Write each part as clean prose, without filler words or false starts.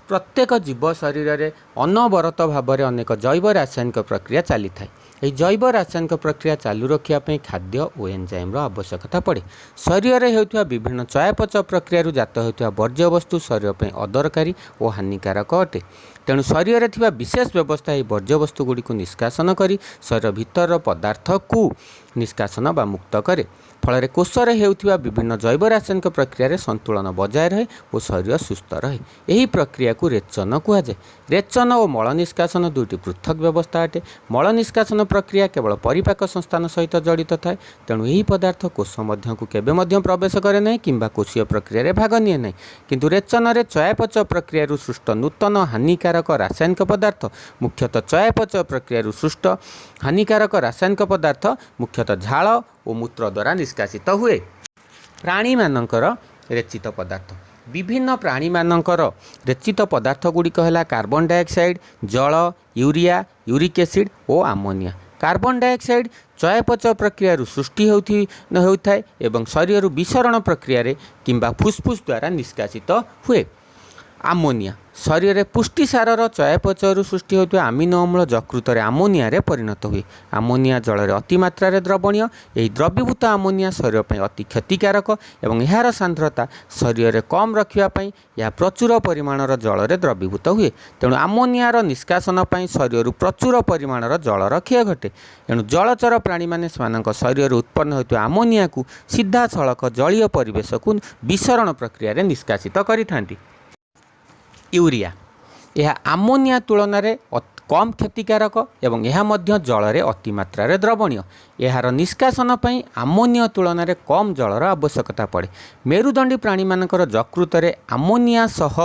ପ୍ରତ୍ୟେକ ଜୀବ ଶରୀରରେ ଅନବରତ ଭାବରେ ଅନେକ ଜୈବ ରାସାୟନିକ ପ୍ରକ୍ରିୟା ଚାଲିଥାଏ। ଏହି ଜୈବ ରାସାୟନିକ ପ୍ରକ୍ରିୟା ଚାଲୁ ରଖିବା ପାଇଁ ଖାଦ୍ୟ ଓ ଏନ୍ଜାଇମ୍ର ଆବଶ୍ୟକତା ପଡ଼େ। ଶରୀରରେ ହେଉଥିବା ବିଭିନ୍ନ ଚୟାପଚୟ ପ୍ରକ୍ରିୟାରୁ ଜାତ ହେଉଥିବା ବର୍ଜ୍ୟବସ୍ତୁ ଶରୀର ପାଇଁ ଅଦରକାରୀ ଓ ହାନିକାରକ ଅଟେ। ତେଣୁ ଶରୀରରେ ଥିବା ବିଶେଷ ବ୍ୟବସ୍ଥା ଏହି ବର୍ଜ୍ୟବସ୍ତୁ ଗୁଡ଼ିକୁ ନିଷ୍କାସନ କରି ଶରୀର ଭିତରର ପଦାର୍ଥକୁ ନିଷ୍କାସନ ବା ମୁକ୍ତ କରେ। ଫଳରେ କୋଷରେ ହେଉଥିବା ବିଭିନ୍ନ ଜୈବ ରାସାୟନିକ ପ୍ରକ୍ରିୟାରେ ସନ୍ତୁଳନ ବଜାୟ ରହେ ଓ ଶରୀର ସୁସ୍ଥ ରହେ। ଏହି ପ୍ରକ୍ରିୟାକୁ ରେଚନ କୁହାଯାଏ। ରେଚନ ଓ ମଳ ନିଷ୍କାସନ ଦୁଇଟି ପୃଥକ ବ୍ୟବସ୍ଥା ଅଟେ। ମଳ ନିଷ୍କାସନ ପ୍ରକ୍ରିୟା କେବଳ ପରିପାକ ସଂସ୍ଥାନ ସହିତ ଜଡ଼ିତ ଥାଏ। ତେଣୁ ଏହି ପଦାର୍ଥ କୋଷ ମଧ୍ୟକୁ କେବେ ମଧ୍ୟ ପ୍ରବେଶ କରେ ନାହିଁ କିମ୍ବା କୋଷୀୟ ପ୍ରକ୍ରିୟାରେ ଭାଗ ନିଏ ନାହିଁ। କିନ୍ତୁ ରେଚନରେ ଚୟାପଚୟ ପ୍ରକ୍ରିୟାରୁ ସୃଷ୍ଟ ନୂତନ ହାନିକାରକ ରାସାୟନିକ ପଦାର୍ଥ ମୁଖ୍ୟତଃ ଚୟାପଚୟ ପ୍ରକ୍ରିୟାରୁ ସୃଷ୍ଟ ହାନିକାରକ ରାସାୟନିକ ପଦାର୍ଥ ମୁଖ୍ୟତଃ ଝାଳ ଓ ମୂତ୍ର ଦ୍ୱାରା ନିଷ୍କାସିତ ହୁଏ। ପ୍ରାଣୀମାନଙ୍କର ରେଚିତ ପଦାର୍ଥ। ବିଭିନ୍ନ ପ୍ରାଣୀମାନଙ୍କର ରେଚିତ ପଦାର୍ଥ ଗୁଡ଼ିକ ହେଲା କାର୍ବନ ଡାଇଅକ୍ସାଇଡ୍, ଜଳ, ୟୁରିଆ, ୟୁରିକ୍ ଏସିଡ୍ ଓ ଆମୋନିଆ। କାର୍ବନ ଡାଇଅକ୍ସାଇଡ୍ ଚୟାପଚୟ ପ୍ରକ୍ରିୟାରୁ ସୃଷ୍ଟି ହେଉଥାଏ ଏବଂ ଶରୀରରୁ ବିସରଣ ପ୍ରକ୍ରିୟାରେ କିମ୍ବା ଫୁସ୍ଫୁସ୍ ଦ୍ୱାରା ନିଷ୍କାସିତ ହୁଏ। ଆମୋନିଆ ଶରୀରରେ ପୁଷ୍ଟିସାରର ଚୟାପଚୟରୁ ସୃଷ୍ଟି ହେଉଥିବା ଆମିନୋ ଅମ୍ଳ ଯକୃତରେ ଆମୋନିଆରେ ପରିଣତ ହୁଏ। ଆମୋନିଆ ଜଳରେ ଅତିମାତ୍ରାରେ ଦ୍ରବଣୀୟ। ଏହି ଦ୍ରବୀଭୂତ ଆମୋନିଆ ଶରୀର ପାଇଁ ଅତି କ୍ଷତିକାରକ ଏବଂ ଏହାର ସାନ୍ଦ୍ରତା ଶରୀରରେ କମ୍ ରଖିବା ପାଇଁ ଏହା ପ୍ରଚୁର ପରିମାଣର ଜଳରେ ଦ୍ରବୀଭୂତ ହୁଏ। ତେଣୁ ଆମୋନିଆର ନିଷ୍କାସନ ପାଇଁ ଶରୀରରୁ ପ୍ରଚୁର ପରିମାଣର ଜଳର କ୍ଷୟ ଘଟେ। ଏଣୁ ଜଳଚର ପ୍ରାଣୀମାନେ ସେମାନଙ୍କ ଶରୀରରୁ ଉତ୍ପନ୍ନ ହେଉଥିବା ଆମୋନିଆକୁ ସିଧାସଳଖ ଜଳୀୟ ପରିବେଶକୁ ବିସରଣ ପ୍ରକ୍ରିୟାରେ ନିଷ୍କାସିତ କରିଥାନ୍ତି। ୟୁରିଆ ଏହା ଆମୋନିଆ ତୁଳନାରେ କମ୍ କ୍ଷତିକାରକ ଏବଂ ଏହା ମଧ୍ୟ ଜଳରେ ଅତିମାତ୍ରାରେ ଦ୍ରବଣୀୟ। ଏହାର ନିଷ୍କାସନ ପାଇଁ ଆମୋନିଆ ତୁଳନାରେ କମ୍ ଜଳର ଆବଶ୍ୟକତା ପଡ଼େ। ମେରୁଦଣ୍ଡୀ ପ୍ରାଣୀମାନଙ୍କର ଯକୃତରେ ଆମୋନିଆ ସହ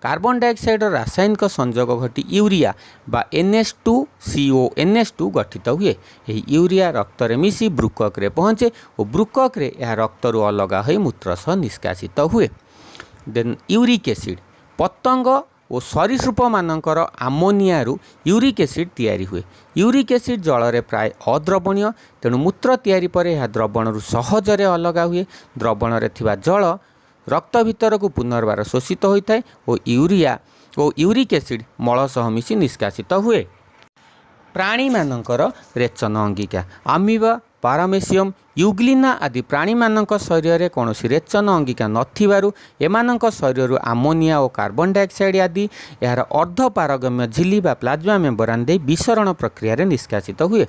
କାର୍ବନ ଡାଇଅକ୍ସାଇଡ଼ର ରାସାୟନିକ ସଂଯୋଗ ଘଟି ୟୁରିଆ ବା NH2CONH2 ଗଠିତ ହୁଏ। ଏହି ୟୁରିଆ ରକ୍ତରେ ମିଶି ବୃକକରେ ପହଞ୍ଚେ ଓ ବୃକକରେ ଏହା ରକ୍ତରୁ ଅଲଗା ହୋଇ ମୂତ୍ର ସହ ନିଷ୍କାସିତ ହୁଏ। ଦେନ୍ ୟୁରିକ୍ ଏସିଡ୍ ପତଙ୍ଗ ଓ ସରୀସୃପମାନଙ୍କର ଆମୋନିଆରୁ ୟୁରିକ୍ ଏସିଡ୍ ତିଆରି ହୁଏ। ୟୁରିକ୍ ଏସିଡ୍ ଜଳରେ ପ୍ରାୟ ଅଦ୍ରବଣୀୟ। ତେଣୁ ମୂତ୍ର ତିଆରି ପରେ ଏହା ଦ୍ରବଣରୁ ସହଜରେ ଅଲଗା ହୁଏ। ଦ୍ରବଣରେ ଥିବା ଜଳ ରକ୍ତ ଭିତରକୁ ପୁନର୍ବାର ଶୋଷିତ ହୋଇଥାଏ ଓ ୟୁରିଆ ଓ ୟୁରିକ୍ ଏସିଡ୍ ମଳ ସହ ମିଶି ନିଷ୍କାସିତ ହୁଏ। ପ୍ରାଣୀମାନଙ୍କର ରେଚନ ଅଙ୍ଗିକା। ଆମିବା, ପାରାମେସିୟମ୍, ୟୁଗ୍ଲିନା ଆଦି ପ୍ରାଣୀମାନଙ୍କ ଶରୀରରେ କୌଣସି ରେଚନ ଅଙ୍ଗିକା ନଥିବାରୁ ଏମାନଙ୍କ ଶରୀରରୁ ଆମୋନିଆ ଓ କାର୍ବନ ଡାଇଅକ୍ସାଇଡ୍ ଆଦି ଏହାର ଅର୍ଦ୍ଧପାରଗମ୍ୟ ଝିଲ୍ଲି ବା ପ୍ଲାଜମା ମେମ୍ବ୍ରେନ୍ ଦେଇ ବିସରଣ ପ୍ରକ୍ରିୟାରେ ନିଷ୍କାସିତ ହୁଏ।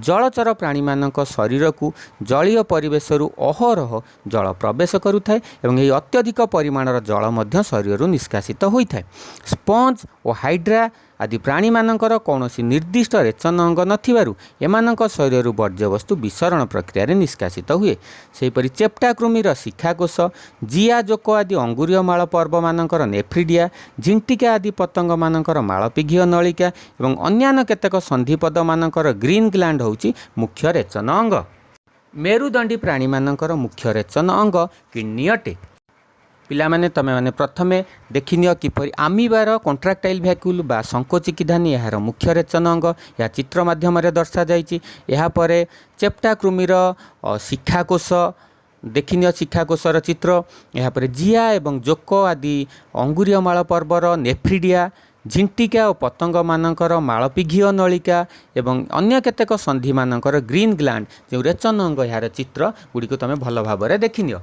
ଜଳଚର ପ୍ରାଣୀମାନଙ୍କ ଶରୀରକୁ ଜଳୀୟ ପରିବେଶରୁ ଅହରହ ଜଳ ପ୍ରବେଶ କରୁଥାଏ ଏବଂ ଏହି ଅତ୍ୟଧିକ ପରିମାଣର ଜଳ ମଧ୍ୟ ଶରୀରରୁ ନିଷ୍କାସିତ ହୋଇଥାଏ। ସ୍ପଞ୍ଜ ଓ ହାଇଡ୍ରା ଆଦି ପ୍ରାଣୀମାନଙ୍କର କୌଣସି ନିର୍ଦ୍ଦିଷ୍ଟ ରେଚନ ଅଙ୍ଗ ନଥିବାରୁ ଏମାନଙ୍କ ଶରୀରରୁ ବର୍ଜ୍ୟବସ୍ତୁ ବିସରଣ ପ୍ରକ୍ରିୟାରେ ନିଷ୍କାସିତ ହୁଏ। ସେହିପରି ଚେପ୍ଟା କୃମିର ଶିଖାକୋଷ, ଜିଆ ଜୋକ ଆଦି ଅଙ୍ଗୁରୀୟ ମାଳ ପର୍ବମାନଙ୍କର ନେଫ୍ରିଡ଼ିଆ, ଝିଣ୍ଟିକା ଆଦି ପତଙ୍ଗମାନଙ୍କର ମାଳପିଘୀୟ ନଳିକା ଏବଂ ଅନ୍ୟାନ୍ୟ କେତେକ ସନ୍ଧିପଦମାନଙ୍କର ଗ୍ରୀନ୍ ଗ୍ଲାଣ୍ଡ ହେଉଛି ମୁଖ୍ୟ ରେଚନ ଅଙ୍ଗ। ମେରୁଦଣ୍ଡୀ ପ୍ରାଣୀମାନଙ୍କର ମୁଖ୍ୟ ରେଚନ ଅଙ୍ଗ କିଡନୀ ଅଟେ। ପିଲାମାନେ, ତୁମେମାନେ ପ୍ରଥମେ ଦେଖିନିଅ କିପରି ଆମିବାର କଣ୍ଟ୍ରାକ୍ଟାଇଲ୍ ଭ୍ୟାକ୍ୟୁଲ୍ ବା ସଂକୋଚିକି ଧାନୀ ଏହାର ମୁଖ୍ୟ ରେଚନ ଅଙ୍ଗ, ଏହା ଚିତ୍ର ମାଧ୍ୟମରେ ଦର୍ଶାଯାଇଛି। ଏହାପରେ ଚେପ୍ଟା କୃମିର ଶିଖାକୋଷ ଦେଖିନିଅ, ଶିଖାକୋଷର ଚିତ୍ର। ଏହାପରେ ଜିଆ ଏବଂ ଜୋକ ଆଦି ଅଙ୍ଗୁରୀୟ ମାଳ ପର୍ବର ନେଫ୍ରିଡ଼ିଆ, ଝିଣ୍ଟିକା ଓ ପତଙ୍ଗମାନଙ୍କର ମାଳପିଘୀୟ ନଳିକା ଏବଂ ଅନ୍ୟ କେତେକ ସନ୍ଧିମାନଙ୍କର ଗ୍ରୀନ୍ ଗ୍ଲାଣ୍ଡ ଯେଉଁ ରେଚନ ଅଙ୍ଗ, ଏହାର ଚିତ୍ର ଗୁଡ଼ିକୁ ତୁମେ ଭଲ ଭାବରେ ଦେଖିନିଅ।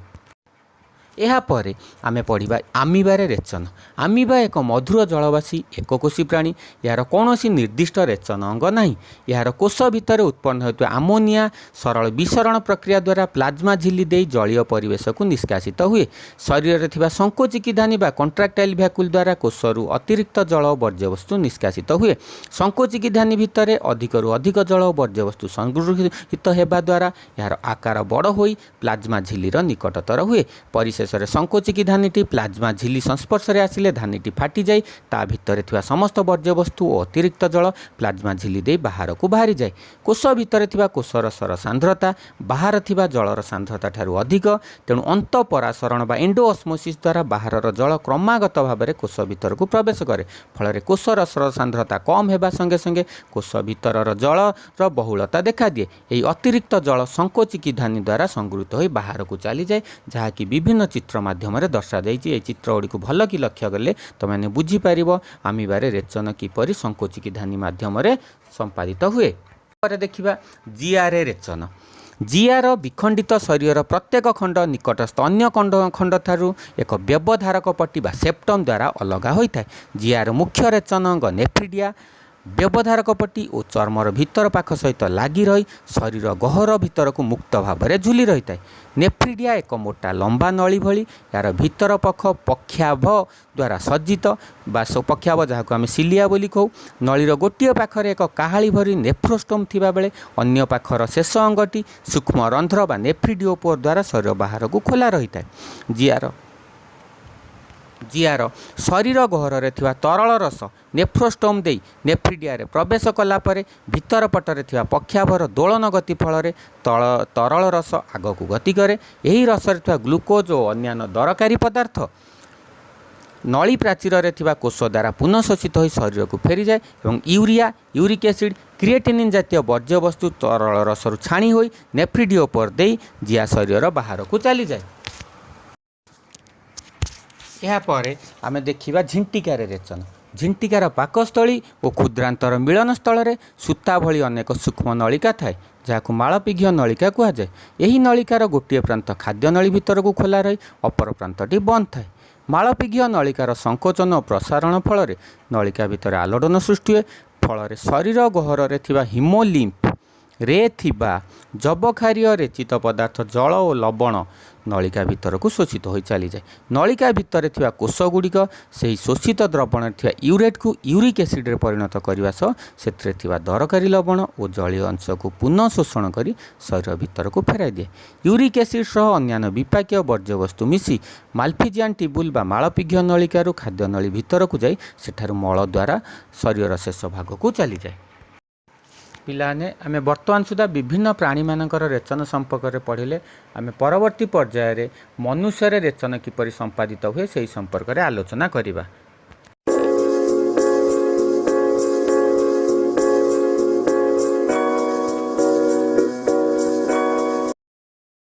ଏହାପରେ ଆମେ ପଢ଼ିବା ଆମିବାରେ ରେଚନ। ଆମିବା ଏକ ମଧୁର ଜଳବାସୀ ଏକକୋଷୀ ପ୍ରାଣୀ। ଏହାର କୌଣସି ନିର୍ଦ୍ଦିଷ୍ଟ ରେଚନ ଅଙ୍ଗ ନାହିଁ। ଏହାର କୋଷ ଭିତରେ ଉତ୍ପନ୍ନ ହେଉଥିବା ଆମୋନିଆ ସରଳ ବିସରଣ ପ୍ରକ୍ରିୟା ଦ୍ୱାରା ପ୍ଲାଜମା ଝିଲ୍ଲି ଦେଇ ଜଳୀୟ ପରିବେଶକୁ ନିଷ୍କାସିତ ହୁଏ। ଶରୀରରେ ଥିବା ସଂକୋଚିକି ଧାନୀ ବା କଣ୍ଟ୍ରାକ୍ଟାଇଲ୍ ଭ୍ୟାକ୍ୟୁଲ୍ ଦ୍ୱାରା କୋଷରୁ ଅତିରିକ୍ତ ଜଳ ଓ ବର୍ଜ୍ୟବସ୍ତୁ ନିଷ୍କାସିତ ହୁଏ। ସଂକୋଚିକି ଧାନୀ ଭିତରେ ଅଧିକରୁ ଅଧିକ ଜଳ ଓ ବର୍ଜ୍ୟବସ୍ତୁ ସଂଗୃହୀତ ହେବା ଦ୍ୱାରା ଏହାର ଆକାର ବଡ଼ ହୋଇ ପ୍ଲାଜମା ଝିଲ୍ଲିର ନିକଟତର ହୁଏ। ପରିଶେଷରେ ସଂକୋଚିକି ଧାନୀଟି ପ୍ଲାଜମା ଝିଲ୍ଲି ସଂସ୍ପର୍ଶରେ ଆସିଲେ ଧାନୀଟି ଫାଟିଯାଇ ତା ଭିତରେ ଥିବା ସମସ୍ତ ବର୍ଜ୍ୟବସ୍ତୁ ଓ ଅତିରିକ୍ତ ଜଳ ପ୍ଲାଜମା ଝିଲ୍ଲି ଦେଇ ବାହାରକୁ ବାହାରିଯାଏ। କୋଷ ଭିତରେ ଥିବା କୋଷରସର ସାନ୍ଦ୍ରତା ବାହାରେ ଥିବା ଜଳର ସାନ୍ଦ୍ରତା ଠାରୁ ଅଧିକ। ତେଣୁ ଅନ୍ତଃପରାସରଣ ବା ଏଣ୍ଡୋ ଅସ୍ମୋସିସ୍ ଦ୍ୱାରା ବାହାରର ଜଳ କ୍ରମାଗତ ଭାବରେ କୋଷ ଭିତରକୁ ପ୍ରବେଶ କରେ। ଫଳରେ କୋଷରସର ସାନ୍ଦ୍ରତା କମ୍ ହେବା ସଙ୍ଗେ ସଙ୍ଗେ କୋଷ ଭିତରର ଜଳର ବହୁଳତା ଦେଖାଦିଏ। ଏହି ଅତିରିକ୍ତ ଜଳ ସଂକୋଚିକି ଧାନୀ ଦ୍ୱାରା ସଂଗୃହୀତ ହୋଇ ବାହାରକୁ ଚାଲିଯାଏ, ଯାହାକି ବିଭିନ୍ନ ଚିତ୍ର ମାଧ୍ୟମରେ ଦର୍ଶାଯାଇଛି। ଏହି ଚିତ୍ର ଗୁଡ଼ିକୁ ଭଲ କି ଲକ୍ଷ୍ୟ କଲେ ତୁମେମାନେ ବୁଝିପାରିବ ଆମିବାରେ ରେଚନ କିପରି ସଂକୋଚିକି ଧାନୀ ମାଧ୍ୟମରେ ସମ୍ପାଦିତ ହୁଏ। ପରେ ଦେଖିବା ଜିଆରେ ରେଚନ। ଜିଆର ବିଖଣ୍ଡିତ ଶରୀରର ପ୍ରତ୍ୟେକ ଖଣ୍ଡ ନିକଟସ୍ଥ ଅନ୍ୟ ଖଣ୍ଡଠାରୁ ଏକ ବ୍ୟବଧାରକ ପଟି ବା ସେପ୍ଟମ୍ ଦ୍ୱାରା ଅଲଗା ହୋଇଥାଏ। ଜିଆର ମୁଖ୍ୟ ରେଚନ ଅଙ୍ଗ ନେଫ୍ରିଡ଼ିଆ ବ୍ୟବଧାରକ ପଟି ଓ ଚର୍ମର ଭିତର ପାଖ ସହିତ ଲାଗି ରହି ଶରୀର ଗହ୍ୱର ଭିତରକୁ ମୁକ୍ତ ଭାବରେ ଝୁଲି ରହିଥାଏ। ନେଫ୍ରିଡ଼ିଆ ଏକ ମୋଟା ଲମ୍ବା ନଳୀ ଭଳି। ଏହାର ଭିତର ପଖ ପକ୍ଷାଭ ଦ୍ୱାରା ସଜ୍ଜିତ ବା ପକ୍ଷାଭ, ଯାହାକୁ ଆମେ ସିଲିଆ ବୋଲି କହୁ। ନଳୀର ଗୋଟିଏ ପାଖରେ ଏକ କାହାଳୀ ଭରି ନେଫ୍ରୋଷ୍ଟୋମ୍ ଥିବାବେଳେ ଅନ୍ୟ ପାଖର ଶେଷ ଅଙ୍ଗଟି ସୂକ୍ଷ୍ମ ରନ୍ଧ୍ର ବା ନେଫ୍ରିଡ଼ିଓପୋର ଦ୍ୱାରା ଶରୀର ବାହାରକୁ ଖୋଲା ରହିଥାଏ। ଜିଆର ଶରୀର ଗହ୍ୱରରେ ଥିବା ତରଳ ରସ ନେଫ୍ରୋଷ୍ଟୋମ୍ ଦେଇ ନେଫ୍ରିଡ଼ିଆରେ ପ୍ରବେଶ କଲା ପରେ ଭିତର ପଟରେ ଥିବା ପକ୍ଷାଭର ଦୋଳନ ଗତି ଫଳରେ ତରଳ ରସ ଆଗକୁ ଗତି କରେ। ଏହି ରସରେ ଥିବା ଗ୍ଲୁକୋଜ୍ ଓ ଅନ୍ୟାନ୍ୟ ଦରକାରୀ ପଦାର୍ଥ ନଳୀ ପ୍ରାଚୀରରେ ଥିବା କୋଷ ଦ୍ୱାରା ପୁନଃଶୋଷିତ ହୋଇ ଶରୀରକୁ ଫେରିଯାଏ ଏବଂ ୟୁରିଆ, ୟୁରିକ୍ ଏସିଡ୍, କ୍ରିଏଟିନିନ୍ ଜାତୀୟ ବର୍ଜ୍ୟବସ୍ତୁ ତରଳ ରସରୁ ଛାଣି ହୋଇ ନେଫ୍ରିଡ଼ିଓପୋର ଦେଇ ଜିଆ ଶରୀରର ବାହାରକୁ ଚାଲିଯାଏ। ଏହାପରେ ଆମେ ଦେଖିବା ଝିଣ୍ଟିକାରେ ରେଚନ। ଝିଣ୍ଟିକାର ପାକସ୍ଥଳୀ ଓ କ୍ଷୁଦ୍ରାନ୍ତର ମିଳନ ସ୍ଥଳରେ ସୂତା ଭଳି ଅନେକ ସୂକ୍ଷ୍ମ ନଳିକା ଥାଏ, ଯାହାକୁ ମାଳପୀଘ୍ୟ ନଳିକା କୁହାଯାଏ। ଏହି ନଳିକାର ଗୋଟିଏ ପ୍ରାନ୍ତ ଖାଦ୍ୟନଳୀ ଭିତରକୁ ଖୋଲା ରହି ଅପର ପ୍ରାନ୍ତଟି ବନ୍ଦ ଥାଏ। ମାଳପୀଘ୍ୟ ନଳିକାର ସଂକୋଚନ ଓ ପ୍ରସାରଣ ଫଳରେ ନଳିକା ଭିତରେ ଆଲୋଡ଼ନ ସୃଷ୍ଟି ହୁଏ। ଫଳରେ ଶରୀର ଗହ୍ୱରରେ ଥିବା ହିମୋଲିମ୍ଫ ରେ ଥିବା ଯବକ୍ଷାରୀୟ ରେଚିତ ପଦାର୍ଥ, ଜଳ ଓ ଲବଣ ନଳିକା ଭିତରକୁ ଶୋଷିତ ହୋଇ ଚାଲିଯାଏ। ନଳିକା ଭିତରେ ଥିବା କୋଷଗୁଡ଼ିକ ସେହି ଶୋଷିତ ଦ୍ରବଣରେ ଥିବା ୟୁରେଟ୍କୁ ୟୁରିକ୍ ଏସିଡ଼୍ରେ ପରିଣତ କରିବା ସହ ସେଥିରେ ଥିବା ଦରକାରୀ ଲବଣ ଓ ଜଳୀୟ ଅଂଶକୁ ପୁନଃ ଶୋଷଣ କରି ଶରୀର ଭିତରକୁ ଫେରାଇ ଦିଏ। ୟୁରିକ୍ ଏସିଡ଼୍ ସହ ଅନ୍ୟାନ୍ୟ ବିପାକୀୟ ବର୍ଜ୍ୟବସ୍ତୁ ମିଶି ମାଲଫିଜିଆନ୍ ଟିବୁଲ୍ ବା ମାଳପୀଘ୍ୟ ନଳିକାରୁ ଖାଦ୍ୟନଳୀ ଭିତରକୁ ଯାଇ ସେଠାରୁ ମଳ ଦ୍ୱାରା ଶରୀରର ଶେଷ ଭାଗକୁ ଚାଲିଯାଏ। ପିଲାମାନେ, ଆମେ ବର୍ତ୍ତମାନ ସୁଦ୍ଧା ବିଭିନ୍ନ ପ୍ରାଣୀମାନଙ୍କର ରେଚନ ସମ୍ପର୍କରେ ପଢ଼ିଲେ। ଆମେ ପରବର୍ତ୍ତୀ ପର୍ଯ୍ୟାୟରେ ମନୁଷ୍ୟରେ ରେଚନ କିପରି ସମ୍ପାଦିତ ହୁଏ ସେହି ସମ୍ପର୍କରେ ଆଲୋଚନା କରିବା।